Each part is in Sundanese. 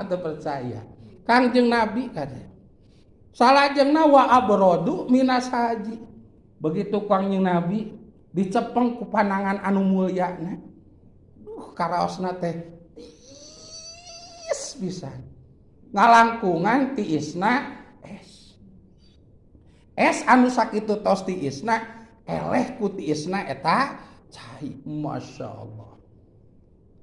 Kumaha teu percaya? Kangjeng Nabi kade. Salajengna wa abrodu minas haji. Begitu Kangjeng Nabi dicepeng ku panangan anu mulyana. Duh, karaosna teh tiis pisan. Ngalangkungan tiisna es. Es anu sakitu tos tiisna eleh ku tiisna eta cai. Masya Allah.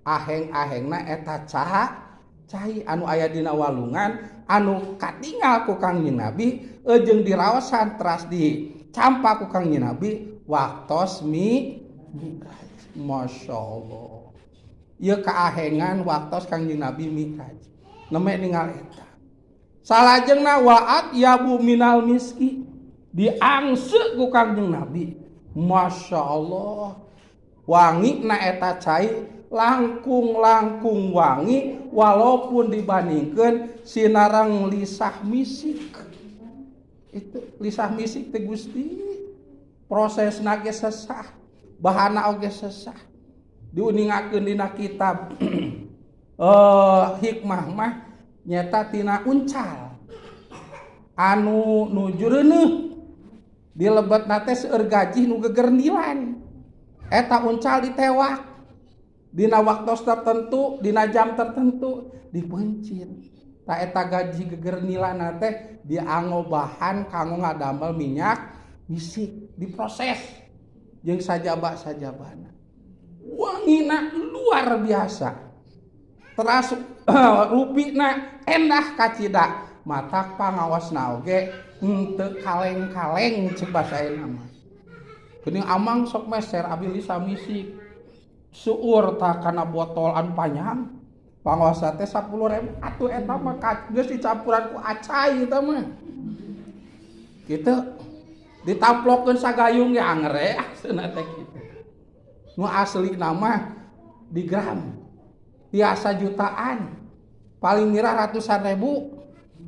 Aheng-ahengna eta cai anu aya dina walungan anu katingal ku Kangjeng Nabi jeung diraosan teras dicampak ku Kangjeng Nabi waktos mi'raj. Masya Allah. Ieu kaahengan waktos Kangjeng Nabi mi'raj. Neme ningal eta. Salajengna wa'at yabu minal miski diangse ku Kangjeng Nabi. Masya Allah. Wangi na eta cai langkung-langkung wangi walaupun dibandingkan sinarang lisah misik. Itu lisah misik teh Gusti prosesna ge sesah, bahana oge sesah. Diuningakeun dina kitab hikmah mah nyata tina uncal anu nuju reuneuh dilebetna teh seueur gajih nu gegernilan. Eta uncal ditewak dina waktu tertentu, dina jam tertentu dipencit. Ta eta gaji gegernilan teh dianggo bahan kanggo ngadamel minyak misik, diproses jeung sajaba-sajabana. Wangina luar biasa. Teras rupina endah kacida, matak pangaosna oge henteu kaleng-kaleng cek basa mah. Geuning amang sok meser abi lisah misik. Seueur tah kana botol anu panjang. Pangaosna teh 10.000 atuh eta mah geus dicampuran ku acai eta mah. Kitu ditamplokeun sagayung ge anger we cenah teh kitu. Nu asli mah di gram tiasa jutaan, paling mirah ratusan ribu.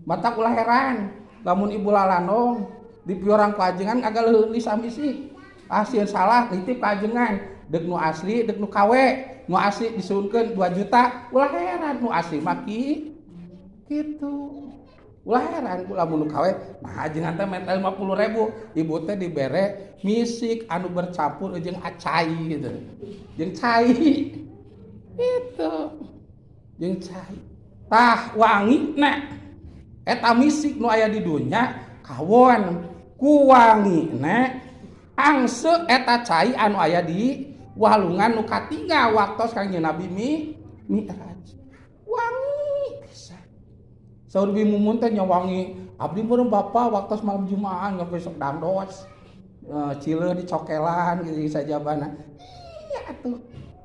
Matak ulah heran lamun ibu lalandong di piorang ku ajengan agak leuwih lisah misik. Ah sieun salah nitip ka ajengan, deuk nu asli deuk nu KW, nu asli disuhunkeun 2 juta, ulah heran nu asli mah kitu. Ulah heran lamun nu KW, nah ajengan teh menta 50.000, ibu teh dibere misik anu bercampur jeung acai gitu. Jeung cai. Itu. Jeung cai. Tah wangi na eta misik nu aya di dunya kawon ku wangina angse eta cai anu aya di walungan nu katinggal waktos Kangjeng Nabi mi'raj. Wangi pisan. Saur Bi Mumun teh nya wangi abdi meureun bapa waktos malam Jumaah nggak besok dangdos. Cileuh dicokelan gitu sajabana. Iya atuh.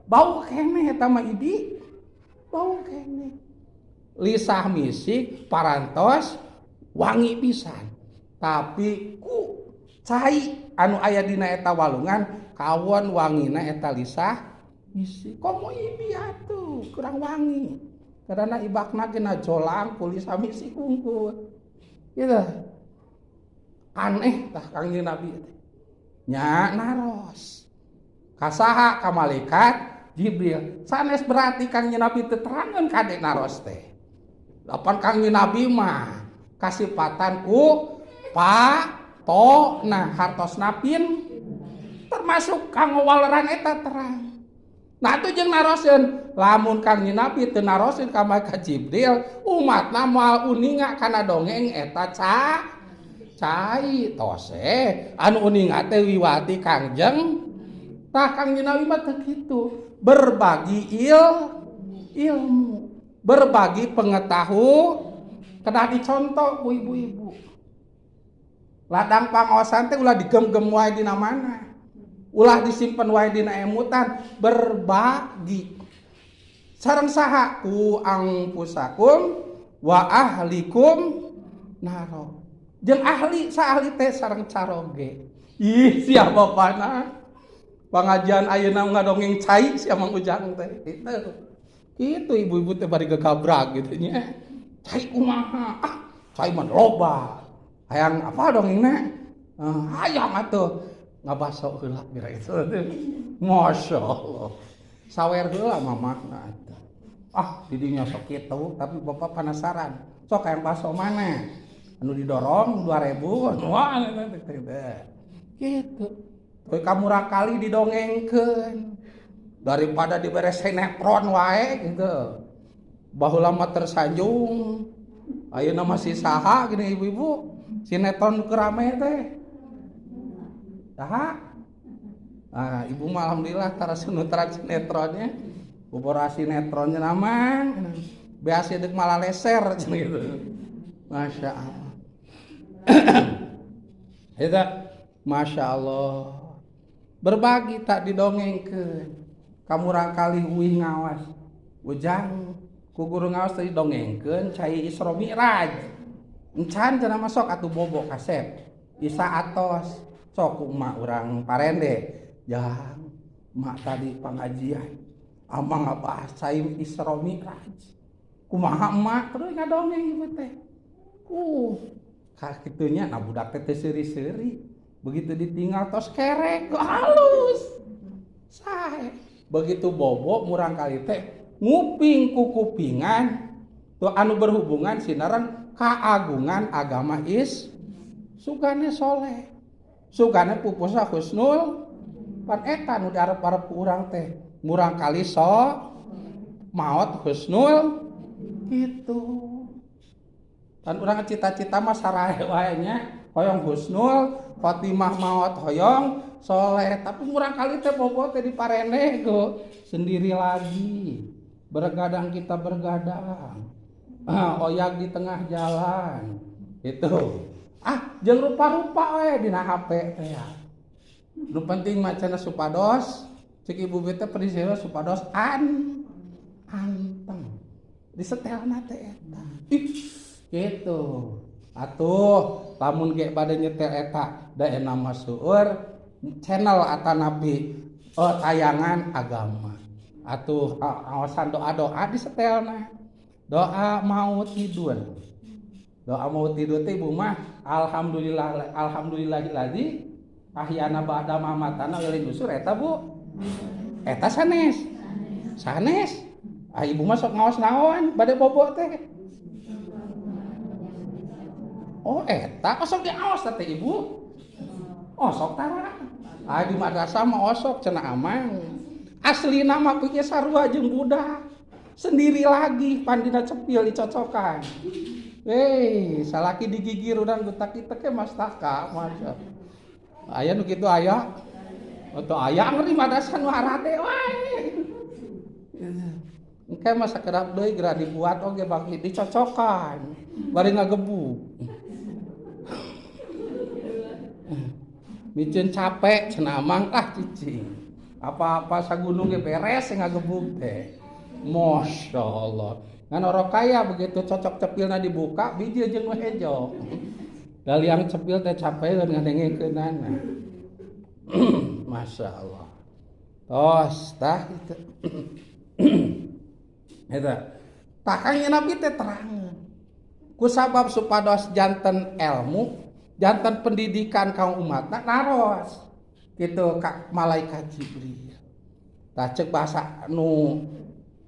Bau keneh eta mah ibi. Bau keneh. Lisah misik parantos wangi pisan. Tapi ku cai anu aya dina eta walungan kawon wangina eta lisah misik. Komo ibi atuh kurang wangi. Karena ibakna ge jolang ku lisah misik hungkul. Gitu. Aneh tah Kangjeng Nabi teh. Nya naros. Kasaha ka malaikat Jibril. Sanes berarti Kangjeng Nabi teu terangeun kade naros teh. Lapan Kangjeng Nabi mah kasipatan ku pa to nah hartosna pin termasuk kanggo waleran eta terang. Nah atuh jeung naroseun lamun Kangjeng Nabi teu naroseun ka malaikat Jibril, umatna moal uninga kana dongeng eta cai tose anu uninga teh wiwati Kangjeng. Tah Kangjeng Nabi mah teu kitu, berbagi ilmu, berbagi pengetahuan, kedah dicontoh ku ibu-ibu. Ladang pangaosan teh ulah digemgem wae dina mana. Ulah disimpen wae dina emutan, berbagi. Sareng saha? Ku angpusakum wa ahlikum naro. Jeung ahli saahli teh sareng caroge. Ih, siapa bapana? Pengajian ayeuna ngadongeng cai sia Mang Ujang teh. Gitu. Kitu ibu-ibu teh bari gegabrak gitu nya. Cai kumaha? Ah, cai mah loba. Hayang apa dongengna? Hayang atuh. Ngabaso heula kira itu. Masya Allah. Sawer heula mamahna atuh. Ah, didinya sok kitu, tapi bapak penasaran. Sok hayang bakso mana? Anu didorong 2000, wah gitu. Tapi ka kali didongengkeun daripada dibere sinetron wae gitu. Baheula mah tersanjung. Ayeuna masih saha gini ibu-ibu? Sinetron keur rame teh. Saha? Ah, ibu mah alhamdulillah tara sinetron sinetronnya. Bobora sinetronnya namang. Beas deuk malah leser cenah gitu. Masya Allah. Eta Masya Allah. Berbagi tak didongengkeun. Kamurang kali uih ngawas. Ujang ku guru ngawas tadi dongengkeun cai Isra Mi'raj. Encan cenah masuk atuh bobo kasep. Isa atos sok ku emak urang parende. Jang, emak tadi pengajian. Amang ngabahas cai Isra Mi'raj. Kumaha emak terus ngadongeng ibu teh. Kakitunya nah budak teh seuri-seuri. Begitu ditinggal tos kerek halus. Sae. Begitu bobo murang kali teh nguping ku kupingan tuh anu berhubungan sinaran keagungan agama is sugane soleh. Sugane pupusa husnul pan eta nu diarep-arep ku urang teh murang kali so maot husnul gitu. Pan urang cita-cita mah sarae wae nya hoyong husnul khotimah maot hoyong soleh, tapi murang kali teh bobo teh diparene ku sendiri lagi. Bergadang kita bergadang. Oyak di tengah jalan. Itu. Ah, jeung rupa-rupa we dina HP teh ya. Nu penting mah cenah supados cek ibu teh prinsipna supados an anteng. Disetelna teh eta. Ih, gitu. Atuh lamun ge bade nyetel eta da enak mah seueur channel atanapi tayangan agama. Atuh awasan doa-doa disetelna. Doa mau tidur. Doa mau tidur teh ibu mah alhamdulillah alhamdulillahillazi ahyana ba'da ma amatana wa ilaihin nusur eta Bu. Eta sanes. Sanes. Ah ibu mah sok ngaos naon bade bobo teh. Oh eta osok diaos teh ibu. Osok tara. Ah di madrasah mah osok cenah amang. Aslina mah pikir sarua jeung budak. Sendiri lagi pandina cepil dicocokan. Hei, salaki digigir urang gutak kitu ke mastaka, masya. Aya nu kitu aya. Atau aya ngeri madrasah nu harade wae. Engke mah sakedap deui geura dibuat oge bagi dicocokan. Bari ngagebug. Miceun capek cenah amang ah cicing. Apa-apa sagunung ge beres ngagebug teh. Masya Allah. Ngan orang kaya begitu cocok cepilna dibuka biji jeung nu hejo. Da liang cepil teh capeun ngadengekeunana. Masya Allah. Tos tah kitu. Eta. Tah Kangjeng Nabi teh terangeun. Ku sabab supados janten ilmu, janten pendidikan kaum umatna naros kitu ka malaikat Jibril. Tah ceuk bahasa nu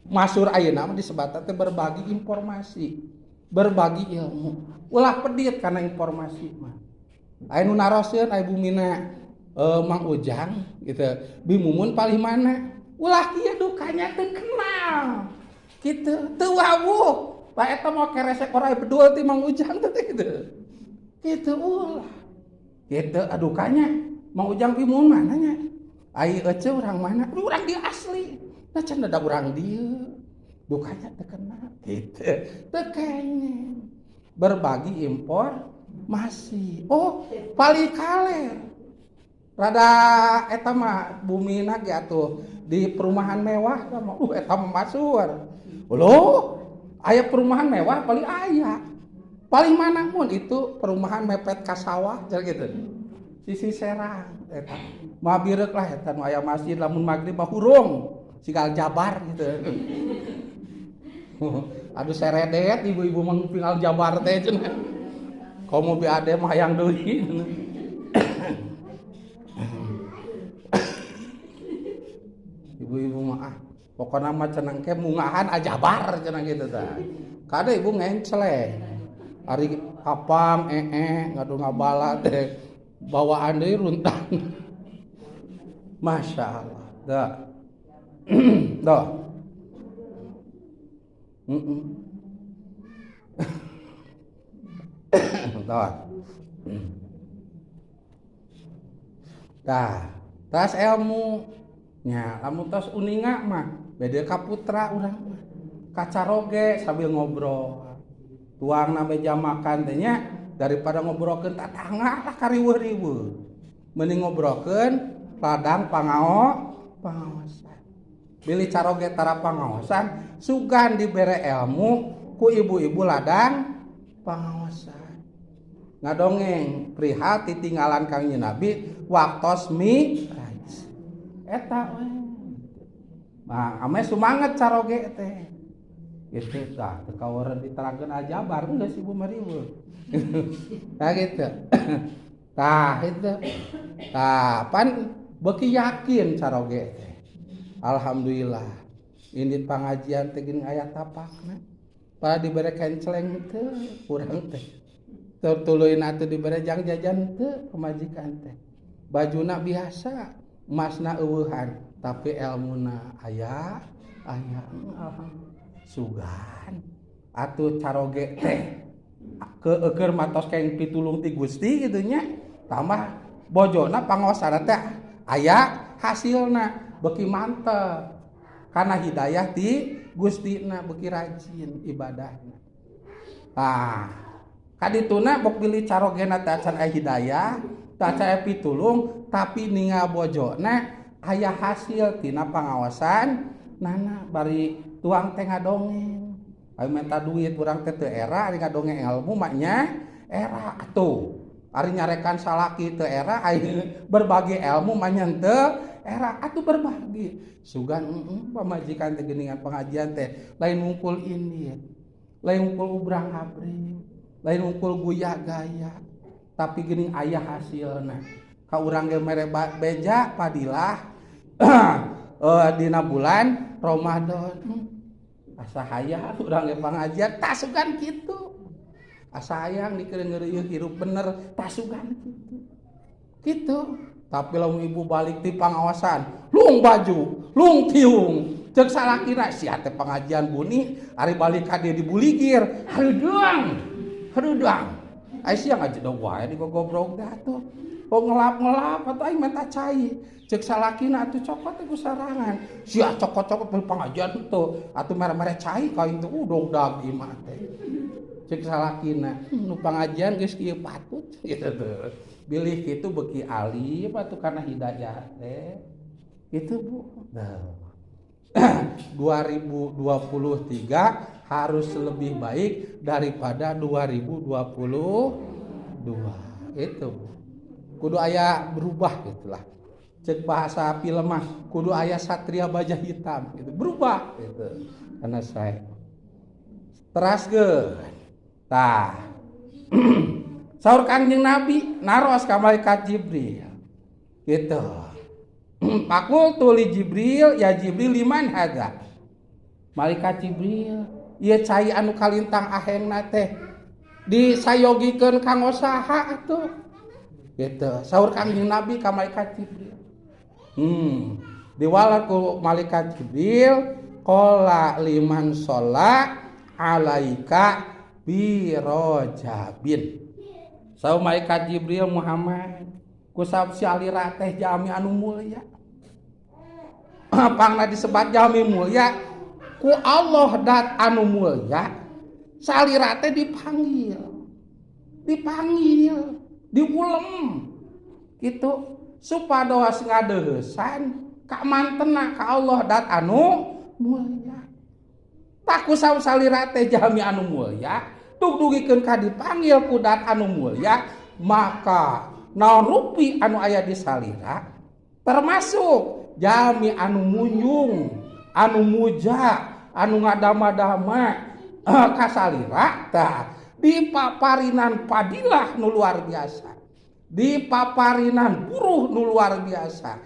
masyhur ayeuna mah disebatna teh berbagi informasi, berbagi ilmu. Ulah pedit kana informasi mah. Aya nu naroseun aya bumina Mang Ujang gitu. Bimumun palih mana? Ulah kieu dukanya teu kenal. Kitu teu wawuh. Pak eta mah keresek orai bedul ti Mang Ujang teh kitu. Kitu ulah. Kitu adukanya Mang Ujang bimumun mana nya? Ai ece urang mana? Urang dieu asli. Nah cenah da urang dieu. Dukanya teu kenal kitu. Teu kenging. Berbagi informasi. Oh, palih kaler. Rada eta mah bumina ge atuh di perumahan mewah mah eta mah masyhur. Loh, aya perumahan mewah paling aya. Paling mana mun itu perumahan mepet ka sawah cenah gitu. Sisi Serang eta. Mah bireuk lah eta nu aya masjid lamun magrib mah hurung sigal jabar gitu. Aduh seredet ibu-ibu mah tinggal jabar teh cenah. Komo bi ade mah hayang deui. Ibu-ibu mah ah Pokona mah cenah engke mungahan ajabar cenah kitu tah. Kade ibu ngencleng. Ari kapang ee ngadu ngabala teh bawaan deui runtah. Masya Allah. Dah. Dah. Dah. Tah, tas ilmu nya lamun tos uninga mah beda ka putra urang mah. Kacaroge sambil ngobrol. Tuang na meja makan teh nya daripada ngobrolkeun tatangga lah kariweuh-riweuh. Mending ngobrolkeun ladang pangaosan. Bilih caroge tara pangaosan, sugan dibere ilmu ku ibu-ibu ladang pangaosan. Ngadongeng perihal titinggalan Kangjeng Nabi waktos Mi'raj. Eta we. Nah, ame sumanget caroge teh. Gitu tah, teu kawaran diterangkeun aljabar geus ibu mah riweuh. Tah gitu. Tah itu. Tah pan beuki yakin caroge teh. Alhamdulillah. Ini pangajian teh geuning aya tapakna. Pada dibere kenceleng teh urang teh. Tuluy atuh dibere jang jajan teh pamajikan teh. Bajuna biasa, emasna eueuhan, tapi elmuna aya, aya alhamdulillah. Sugan atuh caroge teh keukeur matos keng pitulung ti Gusti kitu nya, tambah bojona pangaosana teh aya hasilna beuki mantep. Karena hidayah ti Gustina beuki rajin ibadahna. Tah, kadituna bok bilih carogena teh acan aya hidayah, teh acan aya pitulung, tapi ningal bojona aya hasil tina pangaosan nana bari tuang teh ngadongeng. Ayo minta duit urang teh teu era ari ngadongeng ilmu mah nya era atuh. Ari nyarekan salaki teu era, ari berbagi ilmu mah nya teu era atuh berbagi. Sugan pamajikan teh geuningan pengajian teh lain wungkul indit, lain wungkul ubrang-abring, lain wungkul guya gaya, tapi geuning aya hasilna. Ka urang ge mere beja padilah dina bulan Ramadan. Asa hayang urang ge pangajian tasugan kitu. Asa hayang dikeun hirup bener tasugan kitu. Kitu. Tapi lamun ibu balik ti pangaosan, lung baju, lung tiung, ceuk salakina sia teh pengajian buni, ari balik ka dieu dibuligir, hareudang. Hareudang. Ai sia ngajedog wae digogobrog dah atuh. Oh ngelap-ngelap atuh aing menta cai. Ceuk salakina atuh cokot teh ku sarangan. Sia cokot-cokot pengajian teu, atuh mere-mere cai ka aing teh udog dag imah teh. Ceuk salakina, nu pangajian geus kieu patut gitu tuh. Bilih kitu beuki alif atuh kana hidayah teh. Gitu Bu. Nah. 2023 harus lebih baik daripada 2022. Itu Bu. Kudu aya berubah gitulah. Cek bahasa film mah kudu aya satria baja hitam gitu. Berubah gitu. Karena saya teraskeun. Tah. Saur Kangjeng Nabi naros ka malaikat Jibril. Gitu. Pakultu li Jibril, ya Jibril liman hadza? Malaikat Jibril, ieu cai anu kalintang ahengna teh disayogikeun kanggo saha atuh? Gitu. Saur Kangjeng Nabi ka malaikat Jibril. Diwalar ku malaikat Jibril, qala liman sholla alaika birojabin. Saur malaikat Jibril Muhammad, kusab si alira teh jalmi anu mulia. Pangna disebat jalmi mulia ku Allah dat anu mulia, salira teh dipanggil. Dipanggil, diulem. Gitu supados ngadeuheusan ka mantena ka Allah dat anu mulia. Tak kusab salira teh jalmi anu mulia, dugdugikeun ka dipanggil ku dat anu mulia, maka naon rupi anu aya di salira termasuk jalmi anu munjung, anu muja, anu ngadama-dama ka salira tah dipaparinan padilah nu luar biasa, dipaparinan buruh nu luar biasa,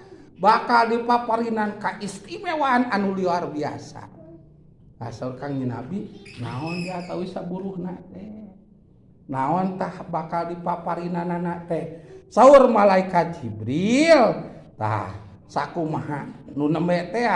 Bakal dipaparinan kaistimewaan anu luar biasa. Asal Kangjeng Nabi, naon dia tahu saburuhna teh? Naon tah bakal dipaparinanana teh? Saur malaikat Jibril, tah sakumaha nu nembe teh.